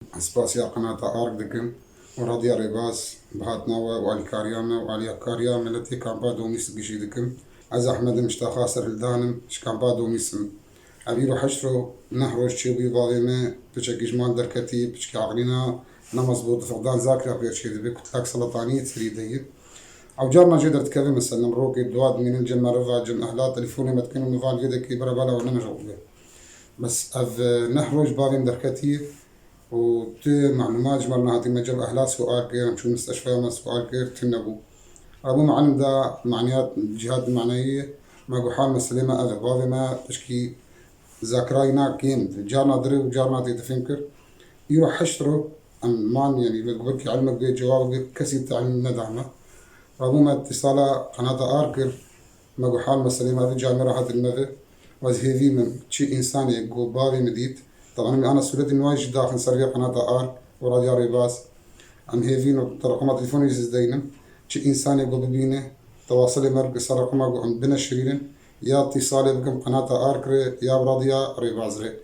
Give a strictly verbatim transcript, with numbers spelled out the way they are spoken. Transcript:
Ez spasiya qenata Ark dikim û Radya Rêbaz bi hatina we û alîkariya me û alîkariya miletê kampa Domîs gişî dikim. Ez Ehmed im, ji taxa Serhildan im, ji kampa Domîs im. Ev îro heşt ro neh roj çêbûyî bavê me, piçekî ji mal derketî, piçkî aqilîna, namaz bo difixdan zakira pêr çêdibe, kutlak seletanî serî de ye. Ew carna jê derdikeve, meselem, rokê dua dimînin cem meriva, cem ehla, telefona me dikin û mival vê dekê berebala we nemeşxul be. Bes ev, e, neh roj bavê min derketî û tu malûmat ji me re nehatî, me cem ehla sual kir, em çûn misteşfeya me sual kir, tune bû. Ebu Muallim da maniyat, cihat manayî, me got hal meselê me ev e, bavê me pişkî zakirayî na kêm, carna dirê û carna tê difêm kir. Îro heşt ro em man, yanî me got belkî ilmek bê, cewab bê, kesî te ilm neda me. Rabû me îtîsala qenata Ark kir, me got hal meselê me ev e, camêra hatin me ve. Ez hêvî min çi însanê ku bavê min dît, taban min ana sûretê nû jî daxin ser vê qenata Ark û Radya Rêbaz. Em hêvîn û te reqema telefonê jî ez deynim. Çi însanê ku bibîne, tewasilê me bike ser reqema ku em bineşirînin, ya îtîsalê bikim qenata Ark re, ya bi Radya Rêbaz re.